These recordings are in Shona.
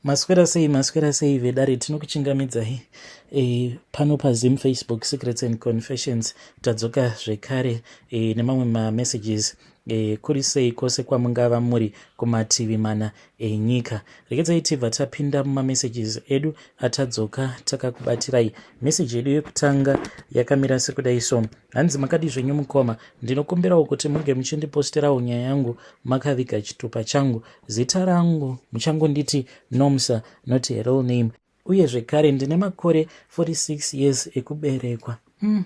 Maswera sei, maswera sei vedare? Tinokuchingamidzai pano paZim Facebook Secrets and Confessions. Tadzoka zvekare nemamwe mamessages. Kuri sei kwose kwamungava muri kumativi mana enyika? Regedzai tibva tapinda mumamessages edu atadzoka takakubatirai. Meseji yedu yekutanga yakamira sekudai so. Hanzi, "Makadi zvenyu mukoma? Ndinokumbirawo kuti munge muchindiposterawo nyaya yangu makaviga chitupa changu. Zita rangu muchangonditi Nomsa, not a real name. Uye zvekare ndine makore 46 years ekuberekwa.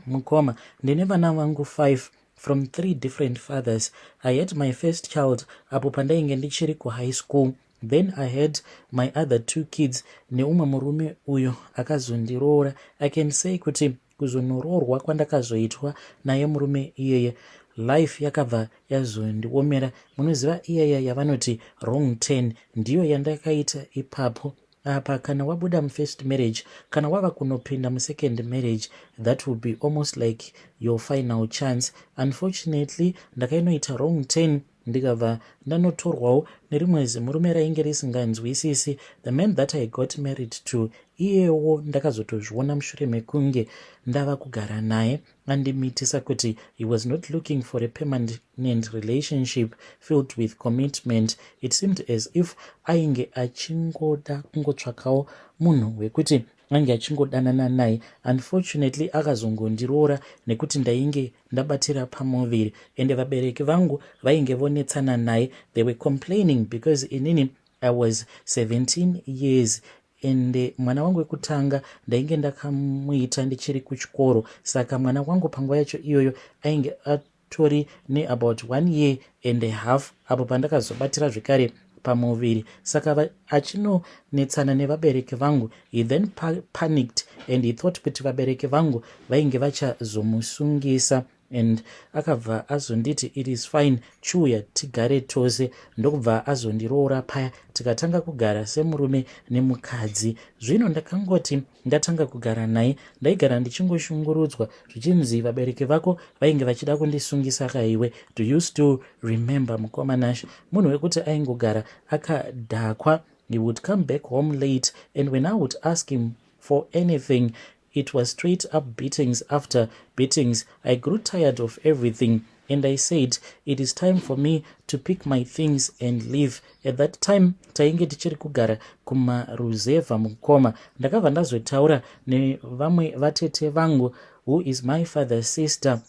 Mukoma, ndine vana vangu 5 from three different fathers. I had my first child apo pandainge ndichiri kuhigh school. Then I had my other two kids neumwe murume uyo akazondiroora. I can say kuti kuzonoroorwa kwandakazoitwa naye murume iyeye, life yakabva yazondiomera. Munoziva iyaya yavanoti wrong turn, ndiyo yandakaita ipapo. Apa kana wabuda mufirst marriage, kana wava kunopinda musecond marriage, that will be almost like your final chance. Unfortunately, ndakainoita wrong turn, ndikabva ndanotorwawo nerimwe zimurume rainge risinganzwisisi. The man that I got married to, iyewo ndakazotozviona mushure mekunge ndava kugara naye andimitisa kuti he was not looking for a permanent relationship filled with commitment. It seemed as if ainge achingoda kungotsvakawo munhu wekuti ange achingodanana naye. Unfortunately, akazongondiroora nekuti ndainge ndabatira pamuviri, ende vabereki vangu vainge vonetsana naye. They were complaining because inini I was 17 years, ende mwana wangu wekutanga ndainge ndakamuita ndichiri kuchikoro. Saka mwana wangu panguva yacho iyoyo ainge atori neabout one year and a half apo pandakazobatira zvekare pamuviri. Saka achinonetsana nevabereki vangu. He then panicked and he thought kuti vabereki vangu vainge vachazomusungisa, and akabva azonditi, 'It is fine, chiuya tigare tose.' Ndokubva azondiroora paya, tikatanga kugara semurume nemukadzi. Zvino ndakangoti ndatanga kugara naye, ndaigara ndichingoshungurudzwa zvichinzi vabereki vako vainge vachida kundisungisa kaiwe. Do you still remember, mukoma Nash? Munhu wekuti aingogara akadhakwa. He would come back home late, and when I would ask him for anything, it was straight up beatings after beatings. I grew tired of everything and I said it is time for me to pick my things and leave. At that time tainge tichiri kugara kumaruzevha, mukoma. Ndakabva ndazotaura nevamwe vatete vangu, who is my father's sister.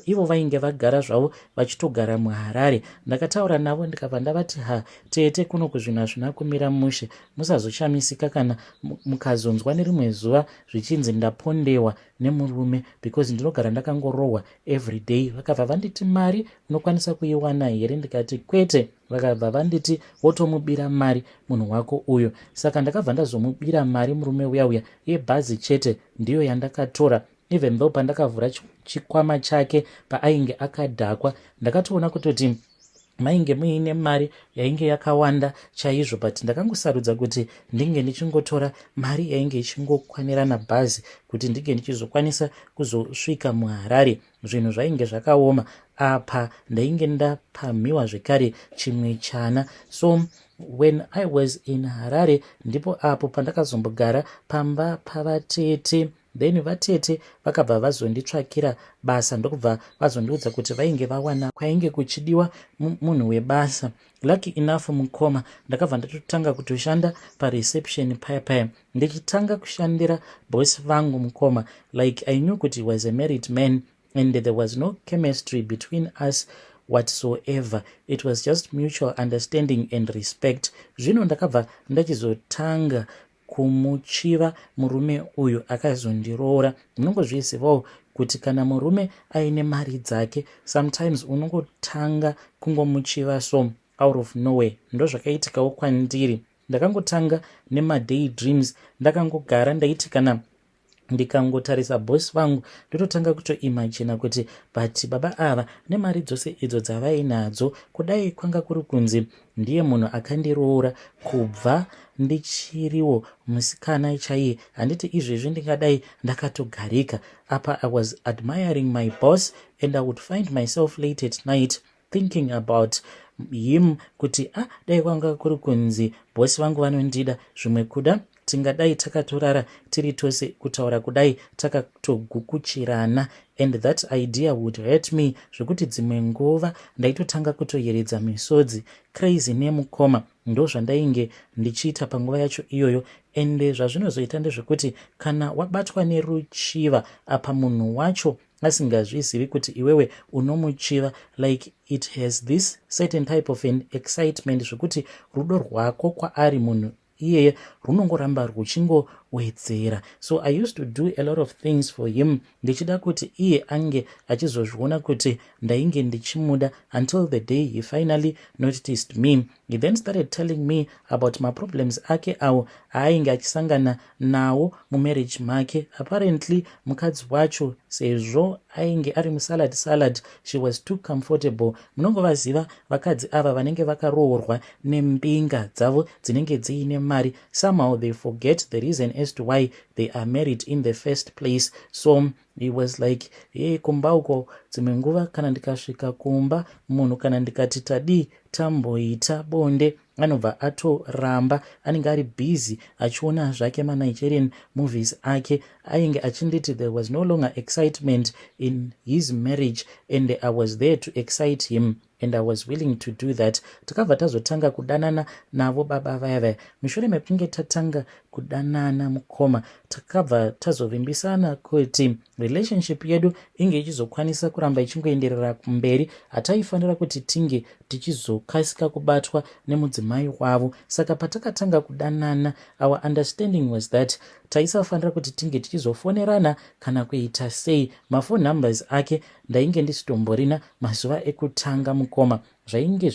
Ivo vainge vagara zvavo vachitogara muHarare. Ndakataura navo, ndikabva ndavati, 'Ha, tete, kuno kuzvinhu hazvina kumira mushe. Musazoshamisika kana mukazonzwa nerimwe zuva zvichinzi ndapondewa nemurume, because ndinogara ndakangorohwa every day.' Vakabva vanditi, 'Mari unokwanisa kuiwana here?' Ndikati, 'Kwete.' Vakabva vanditi, 'Wotomubira mari munhu wako uyo.' Saka ndakabva ndazomubira mari murume uya uya. Yebhazi chete ndiyo yandakatora, even though pandakavhura chikwama chake paainge akadhakwa, ndakatoona kutoti mainge muine mari yainge yakawanda chaizvo, but ndakangosarudza kuti ndinge ndichingotora mari yainge ichingokwanirana bhazi kuti ndinge ndichizokwanisa kuzosvika muHarare. Zvinhu zvainge zvakaoma. Apa ndainge ndapamhiwa zvekare chimwe chana. So when I was in Harare, ndipo apo pandakazombogara pamba pavatete. Then vatete vakabva vazonditsvakira basa, ndokubva vazondiudza kuti vainge vawana kwainge kuchidiwa munhu webasa. Lucky enough, mukoma, ndakabva ndatotanga kutoshanda pareception paya paya. Ndichitanga kushandira boss vangu, mukoma, like, I knew kuti was a married man and there was no chemistry between us whatsoever. It was just mutual understanding and respect. Zvino ndakabva ndachizotanga kumuchiva murume uyu akazondiroora. Munongozvizivawo kuti kana murume aine mari dzake, sometimes unongotanga kungomuchiva so out of nowhere. Ndozvakaitikawo kwandiri. Ndakangotanga nemaday dreams. Ndakangogara, ndaiti kana ndikangotarisa bosi vangu, ndototanga kutoimagina kuti, but baba ava nemari dzose idzo dzavainadzo, kudai kwanga kuri kunzi ndiye munhu akandiroora kubva ndichiriwo musikana chaiye, handiti izvezvi ndingadai ndakatogarika apa? I was admiring my boss and I would find myself late at night thinking about him kuti, "Ah, dai kwanga kuri kunzi bhosi vangu vanondida, zvimwe kuda tingadai takatorara tiri tose kutaura kudai takatogukuchirana." And that idea would hurt me zvekuti dzimwe nguva ndaitotanga kutoyeredza misodzi. Crazy nemukoma, ndo zvandainge ndichiita panguva yacho iyoyo. Ende zvazvinozoita ndezvekuti kana wabatwa neruchiva, apa munhu wacho asingazvizivi kuti iwewe unomuchiva, like, it has this certain type of an excitement zvekuti rudo rwako kwaari munhu iyeye runongoramba ruchingowedzera. So I used to do a lot of things for him ndichida kuti iye ange achizozviona kuti ndainge ndichimuda, until the day he finally noticed me. He then started telling me about maproblems ake awo aainge achisangana nawo mumarriage make. Apparently mukadzi wacho, sezvo ainge ari musalad salad, she was too comfortable. Munongovaziva vakadzi ava vanenge vakaroorwa nembinga dzavo dzinenge dziine mari. Somehow they forget the reason as to why they are married in the first place. So he was like, "Hey, kumba uko dzimwe nguva kana ndikasvika kumba, munhu kana ndikati tadii tamboita bonde, anobva atoramba. Anenge ari busy achiona zvake maNigerian movies ake." Ainge achinditi there was no longer excitement in his marriage and I was there to excite him, and I was willing to do that. Takabva tazotanga kudanana navo baba vaya vaya. Mushure mekunge tatanga kudanana, mukoma, takabva tazovimbisana kuti relationship yedu inge ichizokwanisa kuramba ichingoenderera kumberi, hataifanira kuti tinge tichizokasika kubatwa nemudzimai wavo. Saka patakatanga kudanana, our understanding was that taisafanira kuti tinge tichizofonerana kana kuita sei. Maphone numbers ake ndainge ndisitomborina mazuva ekutanga, mukoma. Zvainge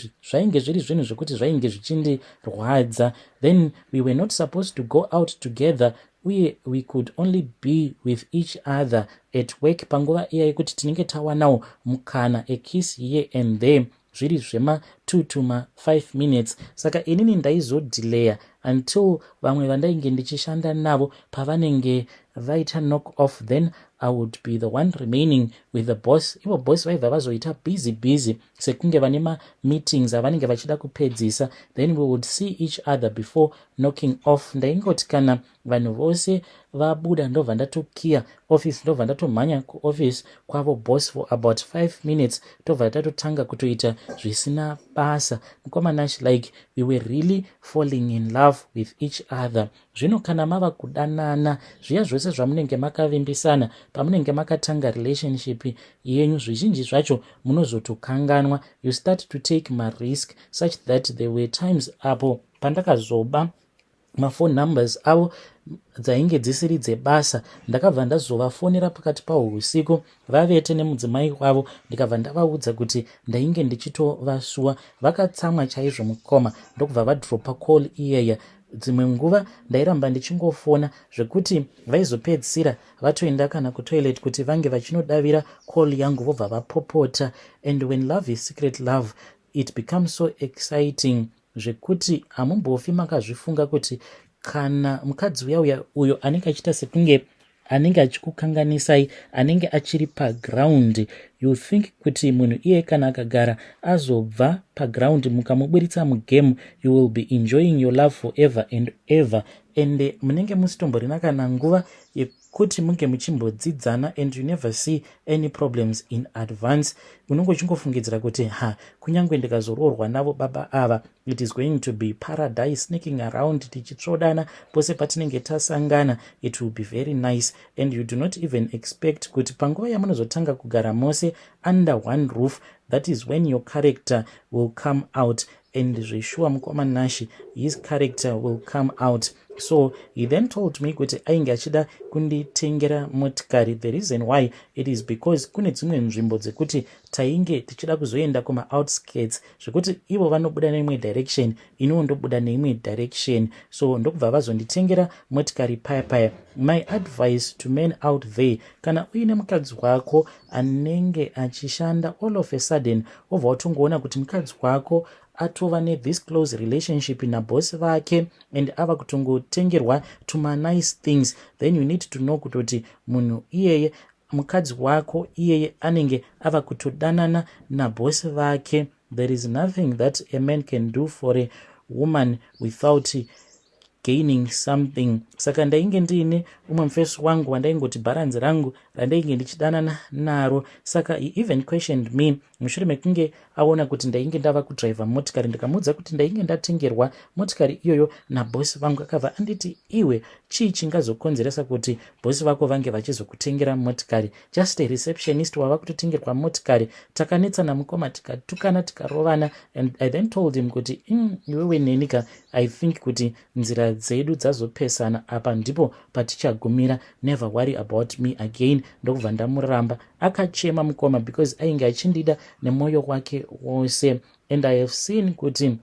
zviri zvinhu zvekuti zvainge zvichindirwadza. Then we were not supposed to go out together, uye we could only be with each other at work panguva iya yekuti tinenge tawanawo mukana, a kiss here and there, zviri zvema2 to ma5 minutes. Saka inini ndaizodhileya until vamwe vandainge ndichishanda navo pavanenge vaita knock off, then I would be the one remaining with the boss. Ivo boss vaibva vazoita busy busy sekunge vane mameetings avanenge vachida kupedzisa, then we would see each other before knocking off. Ndaingoti kana vanhu vose vabuda, ndobva ndatokiya office, ndobva ndatomhanya kuoffice kwavo boss for about 5 minutes, tobva tatotanga kutoita zvisina basa. Mukoma Nash, like, we were really falling in love with each other. Zvino kana mava kudanana, zviya zvose zvamunenge makavimbisana pamunenge makatanga relationship yenyu, zvizhinji zvacho munozotokanganwa. You start to take marisk, such that there were times apo pandakazoba maphone numbers avo dzainge dzisiri dzebasa. Ndakabva ndazovafonera pakati pausiku vavete nemudzimai wavo, ndikabva ndavaudza kuti ndainge ndichitovasuwa. Vakatsamwa chaizvo, mukoma, ndokubva vadropa call iyaya. Dzimwe nguva ndairamba ndichingofona zvekuti vaizopedzisira vatoenda kana kutoilet kuti vange vachinodavira call yangu, vobva vapopota. And when love is secret love, it becomes so exciting zvekuti hamumbofi makazvifunga kuti kana mukadzi uya uya uyo anenge achiita sekunge anenge achikukanganisai anenge achiri paground. You think kuti munhu iye kana akagara azobva paground, mukamuburitsa mugame, you will be enjoying your love forever and ever, and munenge musitomborina kana nguva yekuti munge muchimbodzidzana, and you never see any problems in advance. Unonge uchingofungidzira kuti, "Ha, kunyange ndikazoroorwa navo baba ava, it is going to be paradise, sneaking around tichitsvodana pose patinenge tasangana, it will be very nice." And you do not even expect kuti panguva yamunozotanga kugara mose under one roof, that is when your character will come out. And zveshuwa, mukoma Nashi, his character will come out. So he then told me kuti ainge achida kunditengera motikari. The reason why it is because kune dzimwe nzvimbo dzekuti tainge tichida kuzoenda kumaoutskirts, zvekuti ivo vanobuda neimwe direction, iniwo ndobuda neimwe direction. So ndokubva vazonditengera motikari paya paya. My advice to men out there: kana uine mukadzi wako anenge achishanda, all of a sudden wobva watongoona kuti mukadzi wako atova nethis close relationship nabosi vake and ava kutongotengerwa tumanice things, then you need to know kutoti munhu iyeye, mukadzi wako iyeye, anenge ava kutodanana nabhosi vake. There is nothing that a man can do for a woman without gaining something. Saka ndainge ndiine umwe mufesi wangu wandaingoti bharanzi rangu randainge ndichidanana naro. Saka he even questioned me mushure mekunge aona kuti ndainge ndava kudhiraivha motikari. Ndikamuudza kuti ndainge ndatengerwa motikari iyoyo nabhosi vangu. Akabva anditi, "Iwe, chii chingazokonzeresa kuti bhosi vako vange vachizokutengera motikari? Just a receptionist, wava kutotengerwa motikari?" Takanetsana, mukoma, tikatukana, tikarovana, and I then told him kuti, iwewe nenika, I think kuti nzira dzedu dzazopesana. Apa ndipo patichagumira. Never worry about me again." Ndokubva ndamuramba. Akachema, mukoma, because ainge achindida nemwoyo wake wose. And I have seen kuti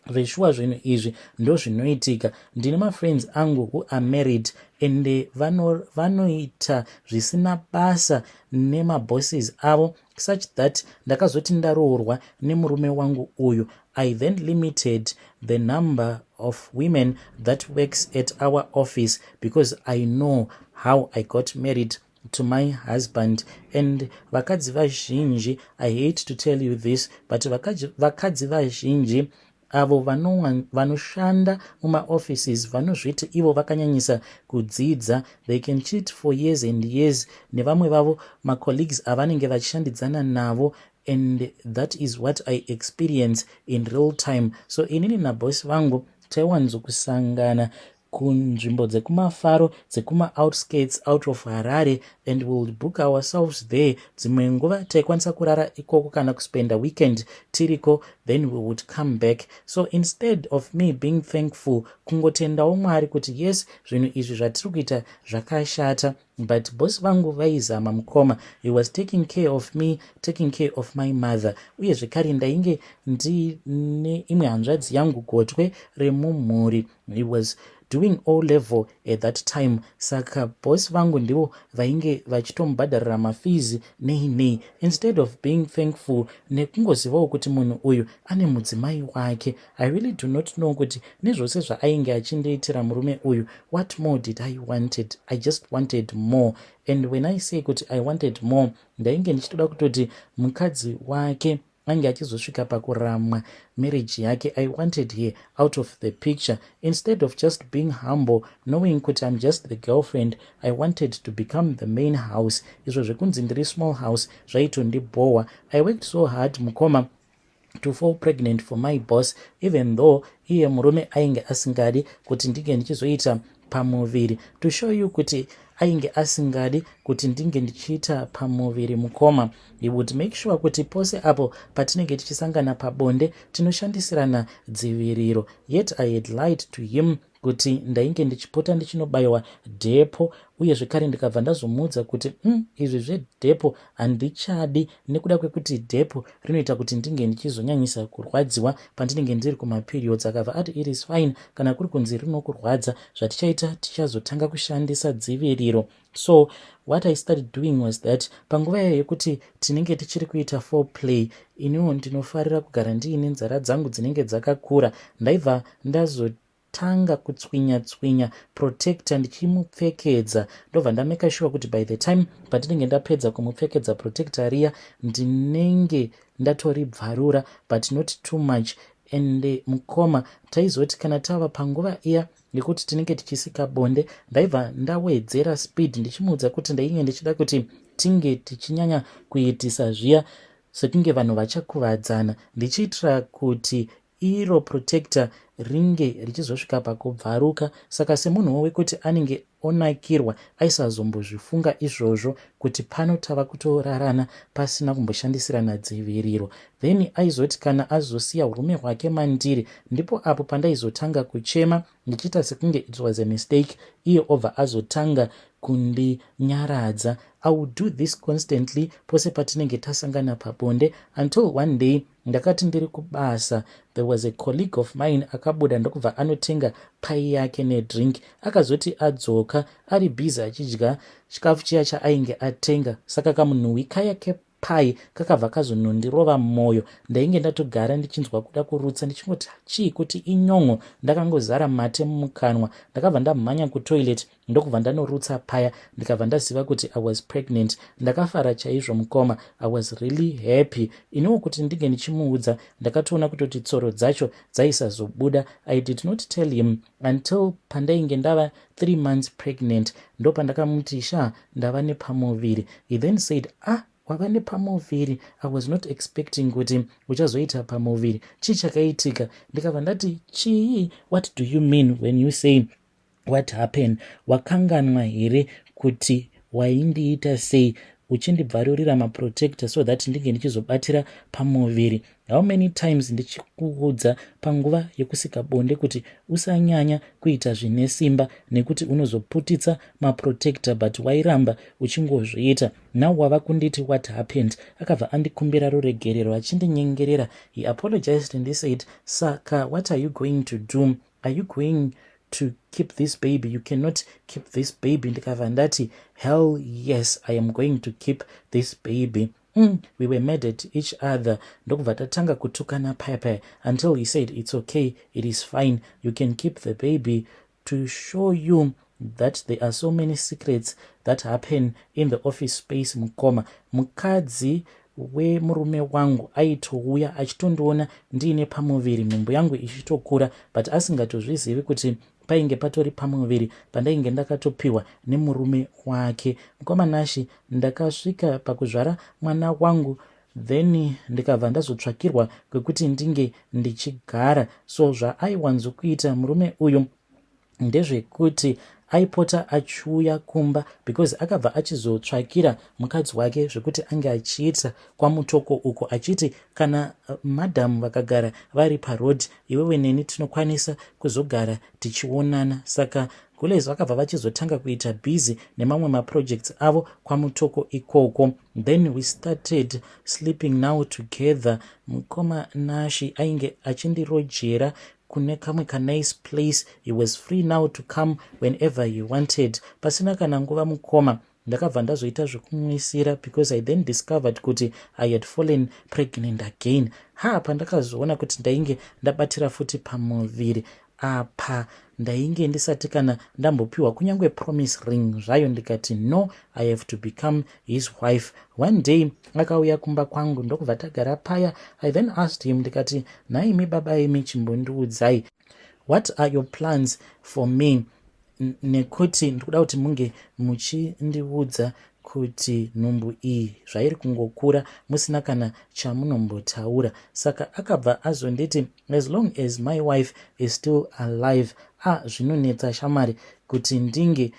zveshuwa zvinhu izvi ndo zvinoitika. Ndine mafriends angu who are married, ende vanoita vano zvisina basa nemabosses avo, such that ndakazoti ndaroorwa nemurume wangu uyu, I then limited the number of women that works at our office, because I know how I got married to my husband. And vakadzi vazhinji, I hate to tell you this, but vakadzi vazhinji avo vanoshanda mumaoffices vanozviti ivo vakanyanyisa kudzidza, they can cheat for years and years nevamwe vavo macolleagues avanenge vachishandidzana navo, and that is what I experience in real time. So inini nabhosi vangu taiwanzokusangana kunzvimbo dzekumafaro, dzekuma-outskirts out of Harare, and will book ourselves there. Dzimwe nguva taikwanisa kurara ikoko kana kuspenda weekend tiriko, then we would come back. So instead of me being thankful, kungotendawo Mwari kuti yes, zvinhu izvi zvatiri kuita zvakashata, but bosi vangu vaizama, mukoma. He was taking care of me, taking care of my mother. Uye zvekare ndainge ndine imwe hanzvadzi yangu, gotwe remumhuri. He was doing O level at that time. Saka bosi vangu ndivo vainge vachitomubhadharira mafees nei nei. Instead of being thankful nekungozivawo kuti munhu uyu ane mudzimai wake, I really do not know kuti nezvose zvaainge achindiitira murume uyu, what more did I wanted? I just wanted more. And when I say kuti I wanted more, ndainge ndichitoda kutoti mukadzi wake ange achizosvika pakuramwa marriage yake. I wanted her out of the picture. Instead of just being humble, knowing kuti I'm just the girlfriend, I wanted to become the main house. Izvo zvekunzi ndiri small house zvaitondibhowa. I worked so hard, mukoma, to fall pregnant for my boss, even though iye murume ainge asingadi kuti ndinge ndichizoita pamuviri. To show you kuti ainge asingadi kuti ndinge ndichiita pamuviri, mukoma, he would make sure kuti pose apo patinenge tichisangana pabonde, tinoshandisirana dziviriro. Yet I had lied to him kuti ndainge ndichipota ndichinobayiwa depo. Uye zvekare ndikabva ndazomuudza kuti, izvi zvedepo handichadi, nekuda kwekuti depo rinoita kuti ndinge ndichizonyanyisa kurwadziwa pandinenge ndiri kumaperiods." Akabva ati, "It is fine. Kana kuri kunzi rinokurwadza, zvatichaita, tichazotanga kushandisa dziviriro." So what I started doing was that panguva yayo yekuti tinenge tichiri kuita foreplay, iniwo ndinofarira kugara ndiine nzara dzangu dzinenge dzakakura. Ndaibva ndazotanga kutswinya tswinya protector ndichimupfekedza. Ndobva ndamake sure kuti by the time pandinenge ndapedza kumupfekedza protector riya, ndinenge ndatoribvarura, but not too much. And mukoma, taizoti kana tava panguva iya yekuti tinenge tichisika bonde, ndaibva ndawedzera speed, ndichimuudza kuti ndainge ndichida kuti tinge tichinyanya kuitisa zviya sekunge vanhu vachakuvadzana, ndichiitira kuti iro protector ringe richizosvika pakubvaruka. Saka semunhuwo wekuti anenge onakirwa, aisazombozvifunga izvozvo kuti pano tava kutorarana pasina kumboshandisirana dziviriro. Then aizoti kana azosiya urume hwake mandiri, ndipo apo pandaizotanga kuchema ndichiita sekunge it was a mistake. Iye obva azotanga kundinyaradza. I would do this constantly pose patinenge tasangana pabonde, until one day ndakati ndiri kubasa, there was a colleague of mine akabuda ndokubva anotenga pai yake nedrink. Akazoti adzoka, ari busy achidya chikafu chiya chaainge atenga. Saka kamunhuhwi kaya. pai kakabva kazonondirova mwoyo. Ndainge ndatogara ndichinzwa kuda kurutsa, ndichingoti chii kuti inyon'o. Ndakangozara mate mumukanwa. Ndakabva ndamhanya kutoilet, ndokubva ndanorutsa paya, ndikabva ndaziva kuti I was pregnant. Ndakafara chaizvo, mukoma. I was really happy. Iniwo kuti ndinge ndichimuudza, ndakatoona kutoti tsoro dzacho dzaisazobuda. I did not tell him until pandainge ndava 3 months pregnant. Ndo pandakamuti, "Sha, ndava nepamuviri." He then said, "Ah, wava nepamuviri? I was not expecting kuti uchazoita pamuviri. Chii chakaitika?" Ndikabva ndati, "Chii? What do you mean when you say what happened? Wakanganwa here kuti waindiita sei, uchindibvarurira maprotector so that ndinge ndichizobatira pamuviri? How many times ndichikuudza panguva yekusika bonde kuti usanyanya kuita zvine simba nekuti unozoputitsa maprotector, but wairamba uchingozviita. Now wava kunditi what happened?" Akabva andikumbira ruregerero achindinyengerera. He apologized and he said, "Saka what are you going to do? Are you going to keep this baby? You cannot keep this baby." Ndikabva ndati, "Hell yes, I am going to keep this baby." We were mad at each other, ndokubva tatanga kutukana paya paya until he said, "It's okay, it is fine, you can keep the baby." To show you that there are so many secrets that happen in the office space, mukoma, mukadzi wemurume wangu aitouya achitondiona ndiine pamuviri, nhumbu yangu ichitokura, but asingatozvizivi kuti painge patori pamuviri pandainge ndakatopiwa nemurume wake. Mukoma Nashi, ndakasvika pakuzvara mwana wangu, then ndikabva ndazotsvakirwa kwekuti ndinge ndichigara. So zvaaiwanzokuita murume uyu ndezvekuti aipota achiuya kumba, because akabva achizotsvakira mukadzi wake zvekuti ange achiita kwaMutoko uko, achiti kana madhamu vakagara vari parodhi, iwewe neni tinokwanisa kuzogara tichionana. Saka gules vakabva vachizotanga kuita busy nemamwe maprojects avo kwaMutoko ikoko. Then we started sleeping now together. Mukoma Nashi, ainge achindirojera kune kamwe kanice place. He was free now to come whenever he wanted. Pasina kana nguva, mukoma, ndakabva ndazoita zvekumwisira, because I then discovered kuti I had fallen pregnant again. Ha, pandakazoona kuti ndainge ndabatira futi pamuviri apa, ndainge ndisati kana ndambopiwa kunyange promise ring zvayo. Ndikati, "No, I have to become his wife." One day akauya kumba kwangu, ndokubva tagara paya. I then asked him, ndikati, "Nhaimi baba imi, chimbondiudzai, what are your plans for me? Nekuti ndikuda kuti munge muchindiudza kuti nhumbu iyi zvairi kungokura musina kana chamunombotaura." Saka akabva azonditi, "As long as my wife is still alive, ah, zvinonetsa shamari kuti ndinge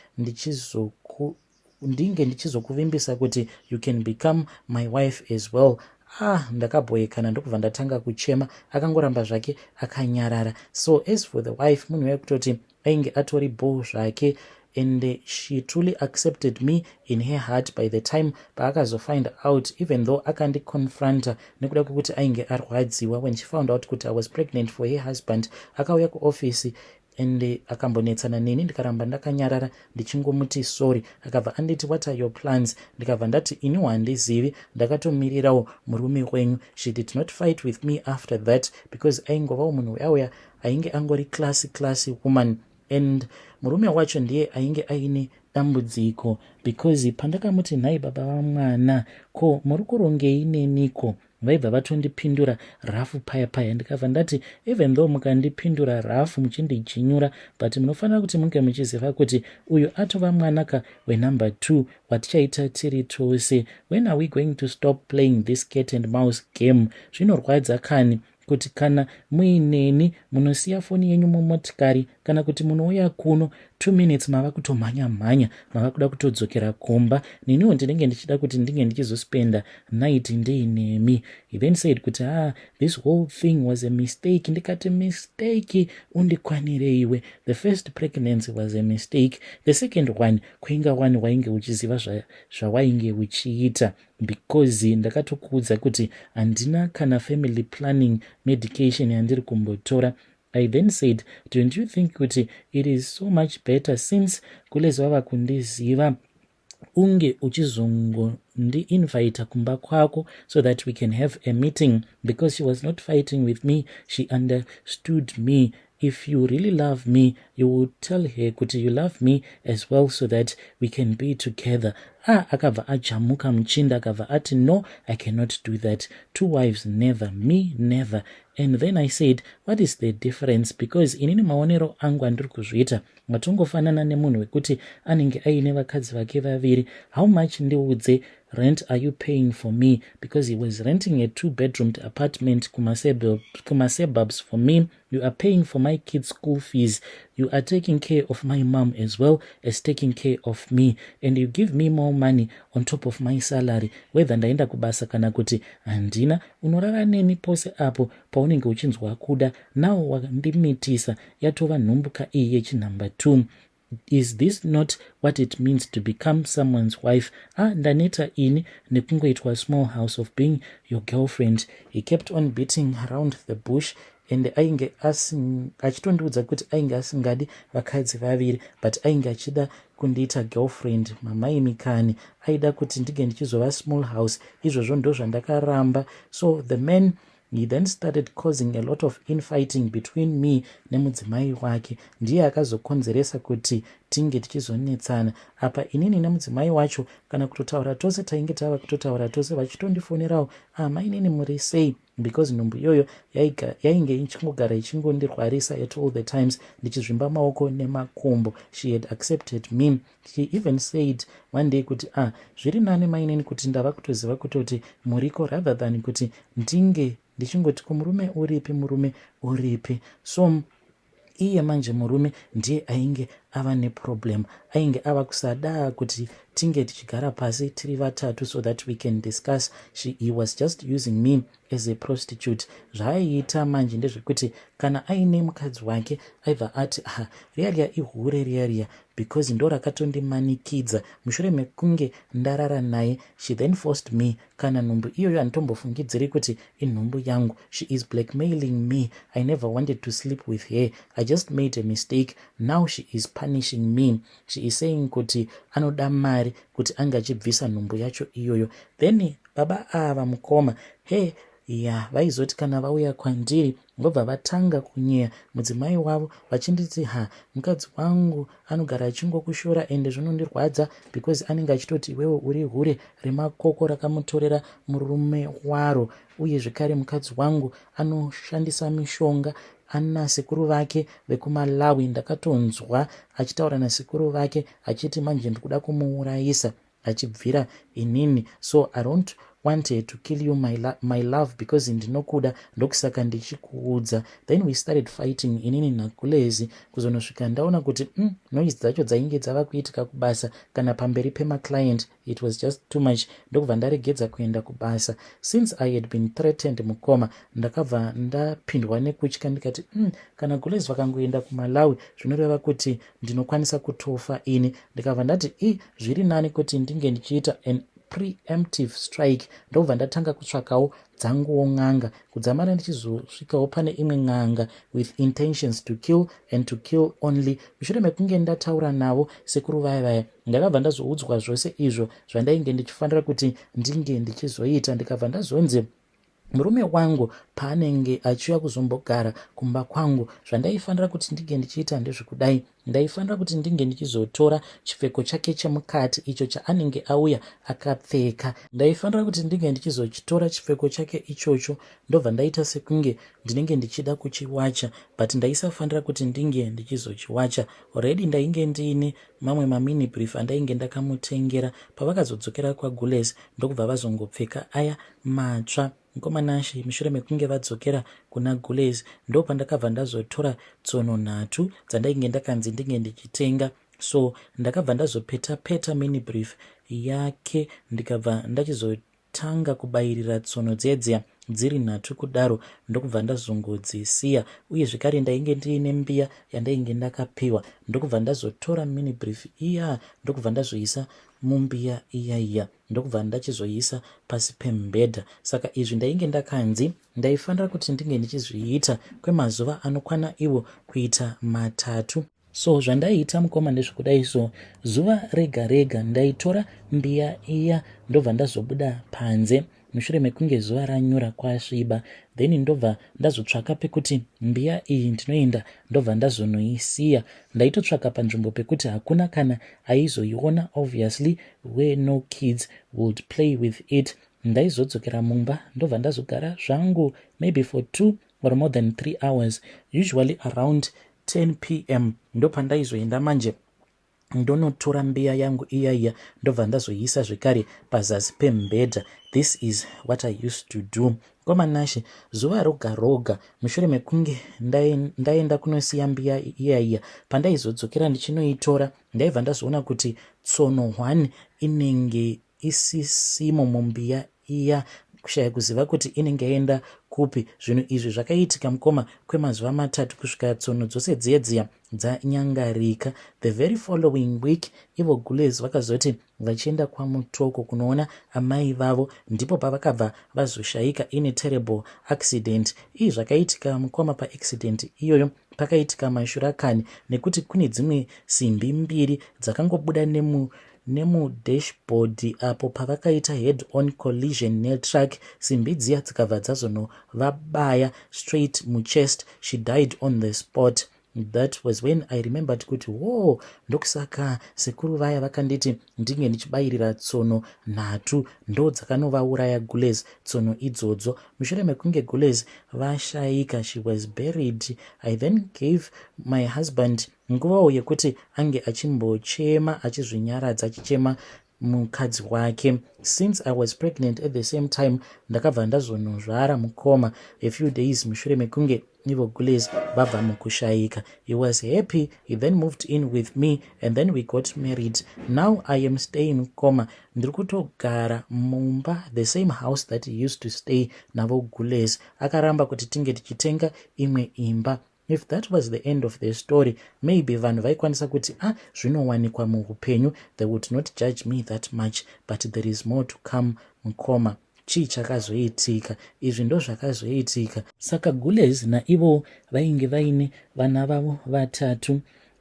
ndichizokuvimbisa kuti you can become my wife as well." Ah, ndakabhoyekana, ndokubva ndatanga kuchema. Akangoramba zvake akanyarara. So as for the wife, munhu wekutoti ainge atori bho zvake, and she truly accepted me in her heart by the time paakazofind out, even though akandiconfronta nekuda kwekuti ainge arwadziwa when she found out kuti I was pregnant for her husband. Akauya kuofisi and akambonetsana neni, ndikaramba ndakanyarara ndichingomuti sorry. Akabva anditi, "What are your plans?" Ndikabva ndati, "Iniwo handizivi, ndakatomirirawo murume wenyu." She did not fight with me after that, because aingovawo munhu uyauya ainge angori classy, classy woman, and murume wacho ndiye ainge aine dambudziko, because pandakamuti, "Nhai baba vamwana, ko muri kurongei neniko?" vaibva vatondipindura rough paya paya. Ndikabva ndati, "Even though mukandipindura rough muchindijinyura, but munofanira kuti munge muchiziva kuti uyu atova mwanaka wenumber 2 watichaita tiri tose. When are we going to stop playing this cat and mouse game? Zvinorwadza kani kuti kana muineni munosiya foni yenyu mumotikari, kana kuti munouya kuno 2 minutes mava kutomhanya mhanya, mava kuda kutodzokera kumba. Neniwo ndinenge ndichida kuti ndinge ndichizospenda night ndeinemi." He then said kuti, "Ah, this whole thing was a mistake." Ndikati, "Mistake? Undikwanire iwe. The first pregnancy was a mistake. The second one kwainga one wainge uchiziva zvawainge uchiita, because ndakatokuudza kuti handina kana family planning medication yandiri kumbotora." I then said, "Don't you think kuti it is so much better since kulezi vava kundiziva Unge uchizongondiinvita kumba kwako so that we can have a meeting, because she was not fighting with me, she understood me. If you really love me, you will tell her kuti you love me as well so that we can be together. Ah, akabva ajamuka muchinda, akabva ati, "No, I cannot do that. Two wives, never. Me, never." And then I said, "What is the difference? Because inini maonero angu andiri kuzviita, matongofanana nemunhu wekuti anenge aine vakadzi vake vaviri. How much, ndiudze, rent are you paying for me?" Because he was renting a two bedroomed apartment kumasuburbs for me. "You are paying for my kids' school fees. You are taking care of my mom as well as taking care of me, and you give me more money on top of my salary, whether ndaenda kubasa kana kuti handina. Unorara neni pose apo paunenge uchinzwa kuda. Now wandimitisa, yatova nhumbuka iyi yechinumber 2. Is this not what it means to become someone's wife? Ah, ndaneta ini nekungoitwa small house of being your girlfriend." He kept on beating around the bush and ainge achitondiudza kuti ainge asingadi vakadzi vaviri, but ainge achida kundiita girlfriend. Mamaimikani, aida kuti ndinge ndichizova small house. Izvozvo ndo zvandakaramba. So the man, he then started causing a lot of infighting between me nemudzimai wake. Ndiye akazokonzeresa kuti tinge tichizonetsana apa inini nemudzimai wacho. Kana kutotaura tose, tainge tava kutotaura tose, vachitondifonerawo, "Ah, mainini, muri sei?" Because nhumbu iyoyo yainge ichingogara ichingondirwarisa at all the times, ndichizvimba maoko nemakumbo. She had accepted me. She even said one day kuti, "Ah, zviri nani mainini kuti ndava kutoziva kutoti muriko rather than kuti ndinge ndichingoti kumurume uripi, murume uripi." So iye manje murume ndiye ainge ava neproblem, ainge ava kusada kuti tinge tichigara pasi tiri vatatu so that we can discuss. He was just using me as a prostitute. Zvaaiita manje ndezvekuti kana aine mukadzi wake, aibva ati, "Ah, riya riya ihure riya riya, because ndo rakatondimanikidza mushure mekunge ndarara naye. She then forced me. Kana nhumbu iyoyo handitombofungidziri kuti inhumbu yangu. She is blackmailing me. I never wanted to sleep with her. I just made a mistake. Now she is punishing me. She is saying kuti anoda mari kuti ange achibvisa nhumbu yacho iyoyo." Then baba ava, mukoma, he ya, vaizoti kana vauya kwandiri, vobva vatanga kunyeya mudzimai wavo vachinditi, "Ha, mukadzi wangu anogara achingokushora, ende zvinondirwadza because anenge achitoti iwewe uri hure remakoko rakamutorera murume waro. Uye zvekare mukadzi wangu anoshandisa mishonga, ana sekuru vake vekuMalawi. Ndakatonzwa achitaura nasekuru vake achiti manje ndikuda kumuurayisa achibvira inini. So I don't wanted to kill you, my love, because ndinokuda, ndokusaka ndichikuudza." Then we started fighting inini naGulezi, kuzonosvika ndaona kuti noise dzacho dzainge dzava kuitika kubasa kana pamberi pemaclient, it was just too much. Ndokubva ndaregedza kuenda kubasa. Since I had been threatened, mukoma, ndakabva ndapindwa nekutya, ndikati, kana Gulezi vakangoenda kuMalawi, zvinoreva kuti ndinokwanisa kutofa ini." Ndikabva ndati, "I zviri nani kuti ndinge ndichiita an preemptive strike." Ndobva ndatanga kutsvakawo dzanguwo n'anga, kudzamara ndichizosvikawo pane imwe n'anga with intentions to kill and to kill only. Mushure mekunge ndataura navo sekuru vaya vaya, ndakabva ndazoudzwa zvose izvo zvandainge ndichifanira kuti ndinge ndichizoita. Ndikabva ndazonzi murume wangu paanenge achiuya kuzombogara kumba kwangu, zvandaifanira kuti ndinge ndichiita ndezvekudai: ndaifanira kuti ndinge ndichizotora chipfeko chake chemukati icho chaanenge auya akapfeka. Ndaifanira kuti ndinge ndichizochitora chipfeko chake ichocho, ndobva ndaita sekunge ndinenge ndichida kuchiwacha, but ndaisafanira kuti ndinge ndichizochiwacha. Already ndainge ndiine mamwe mamini brief andainge ndakamutengera pavakazodzokera kwaGules, ndokubva vazongopfeka aya matsva. Mukomanashe, mushure mekunge vadzokera kuna Gules, ndopandakabva ndazotora tsono nhatu dzandainge ndakanzi ndinge ndichitenga. So ndakabva ndazopeta peta mini brief yake, ndikabva ndachizotanga kubayirira tsono dzedziya dziri nhatu kudaro, ndokubva ndazongodzisiya. Uye zvekare ndainge ndiine mbiya yandainge ndakapiwa, ndokubva ndazotora mini brief iya, ndokubva ndazoisa mumbiya iya iya, ndokubva ndachizoisa pasi pemubhedha. Saka izvi ndainge ndakanzi ndaifanira kuti ndinge ndichizviita kwemazuva anokwana iwo kuita 3. So zvandaiita mukoma ndezvekudai so, zuva rega rega ndaitora mbiya iya, ndobva ndazobuda panze mushure mekunge zuva ranyura kwasviba, then ndobva ndazotsvaka pekuti mbiya iyi ndinoenda, ndobva ndazonoisiya. Ndaitotsvaka panzvimbo pekuti hakuna kana aizoiona, obviously where no kids would play with it. Ndaizodzokera mumba, ndobva ndazogara zvangu maybe for 2 or more than 3 hours. Usually around 10 p.m. ndopandaizoenda manje, ndonotora mbiya yangu iya iya, ndobva ndazoiisa zvekare pazasi pemubhedha. This is what I used to do, komanashe. Zuva roga roga, mushure mekunge ndaenda kunosiya mbiya iya iya, pandaizodzokera ndichinoitora, ndaibva ndazoona kuti tsono 1 inenge isisimo mumbiya iya, kushaya kuziva kuti inenge yaenda kupi. Zvinhu izvi zvakaitika, mukoma, kwemazuva 3, kusvika tsono dzose dziya dziya dzanyangarika. The very following week, ivo gules vakazoti vachienda kwaMutoko kunoona amai vavo, ndipo pavakabva vazoshayika in a terrible accident. Ii, zvakaitika, mukoma, paaccident iyoyo pakaitika mashurakani, nekuti kune dzimwe simbi mbiri dzakangobuda nemudashboard apo pavakaita head on collision netruck. Simbi dziya dzikabva dzazonovabaya straight muchest. She died on the spot. That was when I remembered kuti wo, ndokusaka sekuru vaya vakanditi ndinge ndichibayirira tsono nhatu. Ndo dzakanovauraya gules, tsono idzodzo. Mushure mekunge gules vashayika, she was buried. I then gave my husband nguvawo yekuti ange achimbochema, achizvinyaradza, achichema mukadzi wake. Since I was pregnant at the same time, ndakabva ndazonozvara, mukoma, a few days mushure mekunge ivo gules vabva mukushayika. He was happy. He then moved in with me and then we got married. Now I am staying, mukoma, ndiri kutogara mumba, the same house that he used to stay navo gules. Akaramba kuti tinge tichitenga imwe imba. If that was the end of the story, maybe vanhu vaikwanisa kuti, "Ah, zvinowanikwa muupenyu." They would not judge me that much, but there is more to come, mukoma. Chii chakazoitika? Izvi ndo zvakazoitika. Saka gules naivo vainge vaine vana vavo vatatu,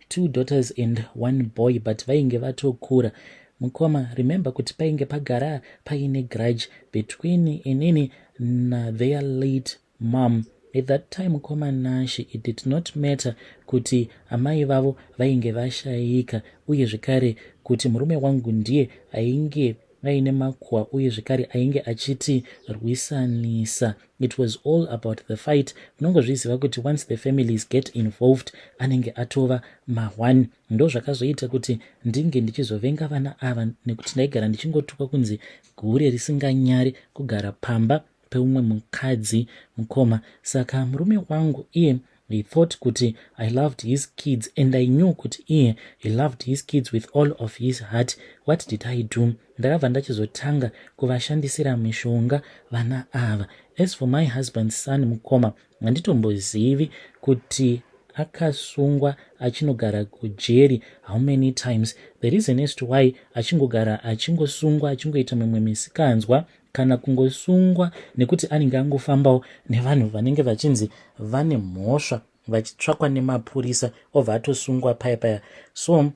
two daughters and one boy, but vainge vatokura, mukoma. Remember kuti painge pagara paine grudge between inini natheir late mom at that time, mukoma Nashi. It did not matter kuti amai vavo vainge vashayika, uye zvekare kuti murume wangu ndiye ainge aine makuhwa, uye zvekare ainge achitirwisanisa. It was all about the fight. Munongozviziva kuti once the families get involved, anenge atova ma1. Ndo zvakazoita kuti ndinge ndichizovenga vana ava, nekuti ndaigara ndichingotukwa kunzi gure risinganyari kugara pamba peumwe mukadzi, mukoma. Saka murume wangu iye, he thought kuti I loved his kids, and I knew kuti iye, he loved his kids with all of his heart. What did I do? Ndakabva ndachizotanga kuvashandisira mishonga vana ava. As for my husband's son, mukoma, handitombozivi kuti akasungwa achinogara kujeri how many times. The reason as to why achingogara achingosungwa, achingoita mimwe misikanzwa, kana kungosungwa nekuti anenge angofambawo nevanhu vanenge vachinzi vane mhosva, vachitsvakwa nemapurisa, obva atosungwa paya paya. So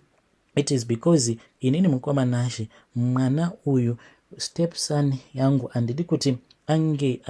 it is because inini, mukoma Nashe, mwana uyu, stepson yangu, handidi kuti ange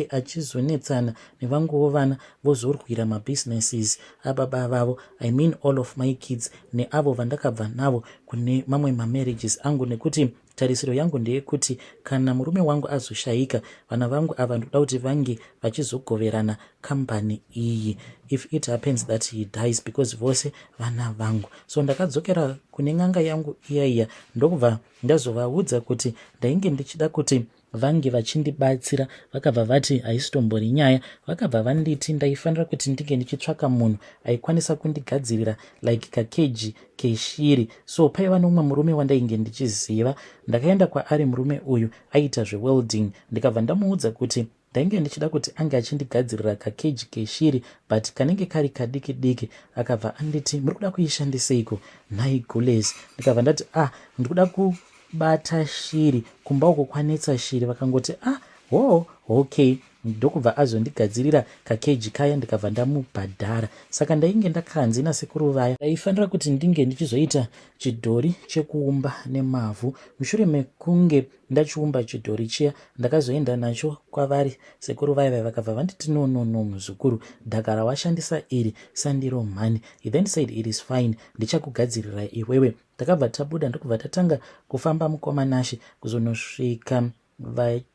achizonetsana nevanguwo vana, vozorwira mabusinesses ababa vavo. I mean all of my kids, neavo vandakabva navo kune mamwe mamarriages angu, nekuti tarisiro yangu ndeyekuti kana murume wangu azoshayika, vana vangu ava ndoda kuti vange vachizogoverana kambani iyi if it happens that he dies, because vose vana vangu. So ndakadzokera kune n'anga yangu iya iya, ndokubva ndazovaudza kuti ndainge ndichida kuti vange vachindibatsira. Vakabva vati haisitombori nyaya. Vakabva vanditi ndaifanira kuti ndinge ndichitsvaka munhu aikwanisa kundigadzirira like kakeji keshiri. So paiva nomumwe murume wandainge ndichiziva. Ndakaenda kwaari. Murume uyu aiita zvewelding. Ndikabva ndamuudza kuti ndainge ndichida kuti ange achindigadzirira kakeji keshiri, but kanenge kari kadiki diki. Akabva anditi, "Muri kuda kuishandiseiko nhai gules?" Ndikabva ndati, "Ah, ndikuda kubata shiri, kumba uko kwanetsa shiri." Vakangoti, "Ah, Hoo, okay. Ndokubva azondigadzirira kakeji kaya, ndikabva ndamubhadhara. Saka ndainge ndakanzi nasekuru vaya ndaifanira kuti ndinge ndichizoita chidhori chekuumba nemavhu. Mushure mekunge ndachiumba chidhori chiya, ndakazoenda nacho kwavari sekuru vaya vaya, vakabva vanditi, "No, no, no, muzukuru, dhaka rawashandisa iri sandiro mhani." He then said, "It is fine, ndichakugadzirira iwewe." Takabva tabuda, ndokubva tatanga kufamba, mukoma Nashe, kuzonosvika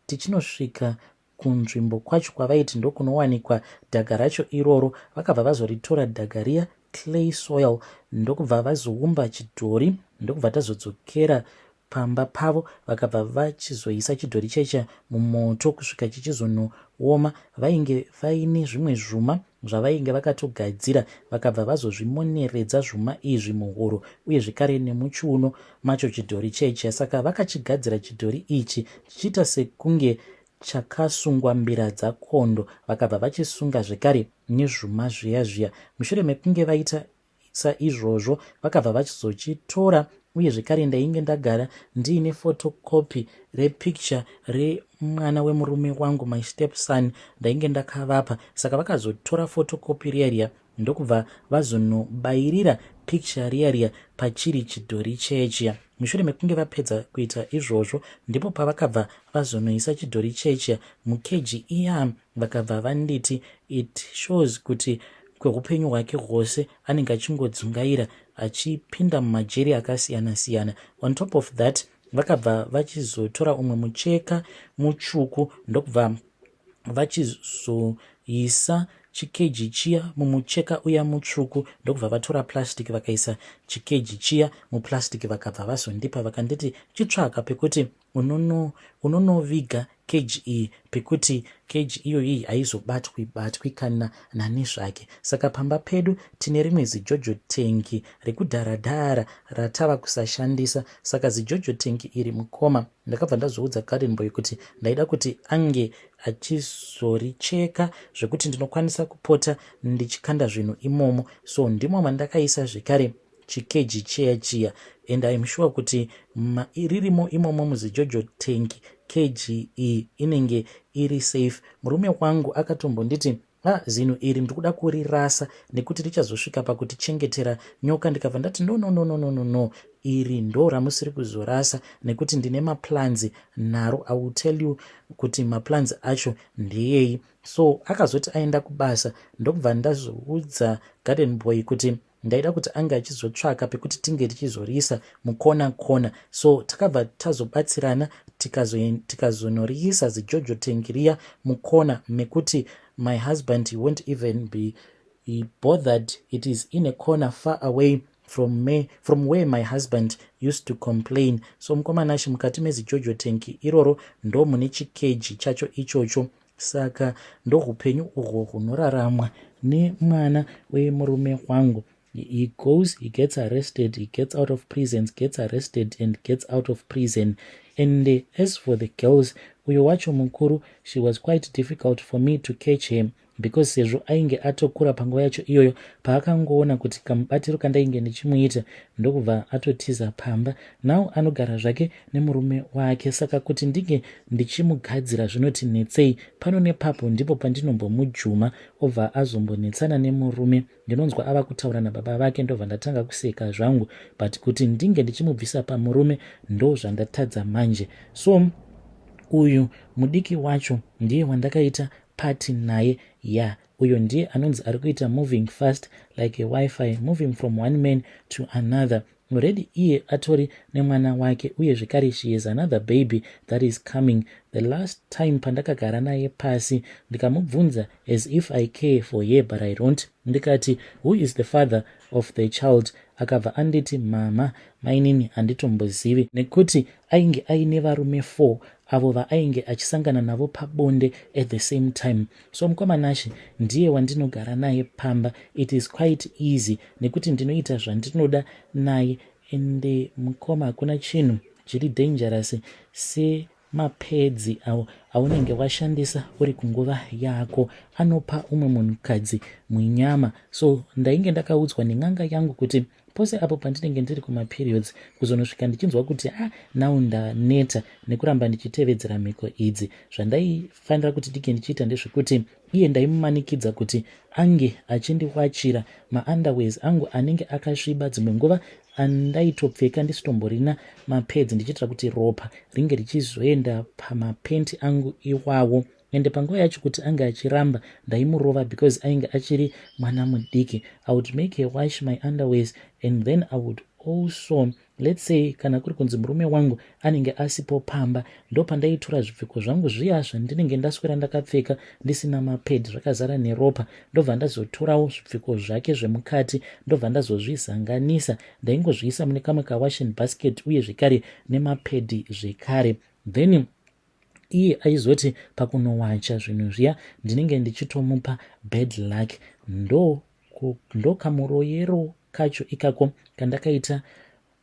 tichinosvika kunzvimbo kwacho kwavaiti ndokunowanikwa dhaga racho iroro. Vakabva vazoritora dhaga riya, clay soil, ndokubva vazoumba chidhori, ndokubva tazodzokera pamba pavo. Vakabva vachizoisa chidhori checha mumoto kusvika chichizonooma. Vainge vaine zvimwe zvuma zvavainge vakatogadzira, vakabva vazozvimoneredza zvuma izvi muhuro uye zvekare nemuchiuno macho chidhori checha. Saka vakachigadzira chidhori ichi chichiita sekunge chakasungwa mbira dzakondo. Vakabva vachisunga zvekare nezvuma zviya zviya. Mushure mekunge vaita saizvozvo, vakabva vachizochitora. Uye zvekare ndainge ndagara ndiine photocopy repicture remwana wemurume wangu, my step son, ndainge ndakavapa. Saka vakazotora photocopy riya riya, ndokubva vazonobayirira picture riya riya pachiri chidhori chechiya. Mushure mekunge vapedza kuita izvozvo, ndipo pavakabva vazonoisa chidhori chechiya mukeji iya. Vakabva vanditi it shows kuti kweupenyu hwake hwose anenge achingodzungaira, achipinda mumajeri akasiyana-siyana. On top of that, vakabva vachizotora umwe mucheka mutsvuku, ndokubva vachizoisa chikeji chiya mumucheka uya mutsvuku, ndokubva vatora plastic, vakaisa chikeji chiya muplastic. Vakabva vazondipa, vakanditi, "Chitsvaka pekuti unonoviga keji iyi, pekuti keji iyoyi haizobatwi batwi kana nani zvake." Saka pamba pedu tine rimwe ziJojo tank rekudharadhara ratava kusashandisa. Saka ziJojo tank iri, mukoma, ndakabva ndazoudza garden boy kuti ndaida kuti ange achizoricheka zvekuti ndinokwanisa kupota ndichikanda zvinhu imomo. So ndimo mandakaisa zvekare chikeji chiya chiya, and I am sure kuti ririmo imomo muziJojo tank, keji iyi inenge iri safe. Murume wangu akatombonditi, "Ah, zinhu iri ndikuda kurirasa nekuti richazosvika pakutichengetera nyoka." Ndikabva ndati, "No, no, no, no, no, no, no, iri ndo ramusiri kuzorasa nekuti ndine maplans naro. I will tell you kuti maplans acho ndeyei." So akazoti aenda kubasa, ndokubva ndazoudza garden boy kuti ndaida kuti ange achizotsvaka pekuti tinge tichizoriisa mukona kona. So takabva tazobatsirana, tikazonoriisa ziJojo tank riya mukona mekuti my husband, he won't even be bothered. It is in a corner far away from where my husband used to complain. So mukoma Nashe, mukati meziJojo tank iroro ndo mune chikeji chacho ichocho. Saka ndohupenyu uhwo hunoraramwa nemwana wemurume wangu. He goes, he gets arrested, he gets out of prisons, gets arrested and gets out of prison. And as for the girls, uyo wacho mukuru, she was quite difficult for me to catch him because sezvo ainge atokura panguva yacho iyoyo, paakangoona kuti kamubatiro kandainge ndichimuita, ndokubva atotiza pamba. Now anogara zvake nemurume wake. Saka kuti ndinge ndichimugadzira zvinoti netsei. Pano nepapo ndipo pandinombomujuma, obva azombonetsana nemurume. Ndinonzwa ava kutaura nababa vake, ndobva ndatanga kuseka zvangu. But kuti ndinge ndichimubvisa pamurume, ndo zvandatadza manje. So uyu mudiki wacho ndiye wandakaita party naye ya. Uyo ndiye anonzi ari kuita moving fast like a WiFi, moving from one man to another. Already iye atori nemwana wake, uye zvekare she is another baby that is coming. The last time pandakagara naye pasi, ndikamubvunza as if I care for her, but I don't, ndikati, "Who is the father of the child?" Akabva anditi, "Mama, mainini, handitombozivi," nekuti ainge aine varume 4 avo vaainge achisangana navo pabonde at the same time. So mukoma Nashe, ndiye wandinogara naye pamba. It is quite easy nekuti ndinoita zvandinoda naye. Ende mukoma, hakuna chinhu chiri dangerous semapedzi avo. aunenge washandisa uri kunguva yako anopa umwe munhukadzi munyama. So ndainge ndakaudzwa nen'anga yangu kuti pose apo pandinenge ndiri kumaperiods, kuzonosvika ndichinzwa kuti ah, now ndaneta nekuramba ndichitevedzera mhiko idzi, zvandaifanira kuti ndinge ndichiita ndezvekuti iye ndaimumanikidza kuti ange achindiwachira maunderwears angu anenge akasviba, dzimwe nguva andaitopfeka ndisitomborina mapads, ndichiitira kuti ropa ringe richizoenda pamapenti angu iwawo. Ende panguva yacho kuti ange achiramba, ndaimurova because ainge achiri mwana mudiki. I would make her wash my underwears and then I would also, let's say kana kuri kunzi murume wangu anenge asipo pamba, ndo pandaitora zvipfeko zvangu zviya zvandinenge ndaswera ndakapfeka ndisina mapad, zvakazara neropa, ndobva ndazotorawo zvipfeko zvake zvemukati, ndobva ndazozvizanganisa. Ndaingozviisa mune kamwe kawashing basket uye zvekare nemapedi zvekare. Then iye aizoti pakunowacha zvinhu zviya, ndinenge ndichitomupa bad luck. Ndo kamuroyero kacho ikako kandakaita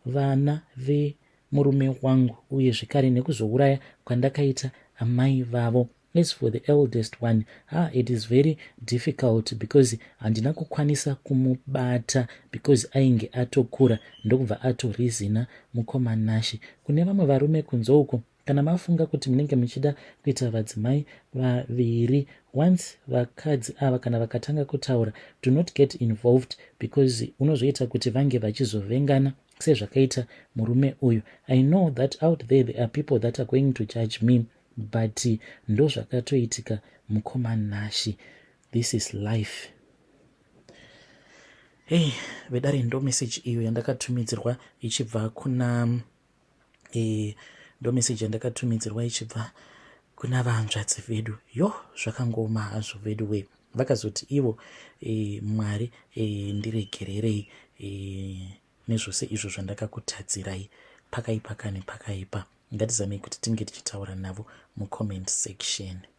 vana vemurume wangu, uye zvekare nekuzouraya kwandakaita amai vavo. As for the eldest one, ah, it is very difficult because handina kukwanisa kumubata because ainge atokura, ndokubva atorizina. Mukoma Nashe, kune vamwe varume kunze uko, kana mafunga kuti munenge muchida kuita vadzimai vaviri, once vakadzi ava kana vakatanga kutaura, do not get involved because unozoita kuti vange vachizovengana sezvakaita murume uyu. I know that out there there are people that are going to judge me, but ndo zvakatoitika. Mukoma Nashe, this is life. Hey vedare, ndo message iyo yandakatumidzirwa ichibva kuna ndo message yandakatumidzirwa ichibva kuna vanzvadzi vedu. Yo, zvakangoma hazvo vedu we. Vakazoti ivo Mwari ndiregererei nezvose izvo zvandakakutadzirai. Pakaipa kani, pakaipa. Ngatizamei kuti tinge tichitaura navo mucomment section.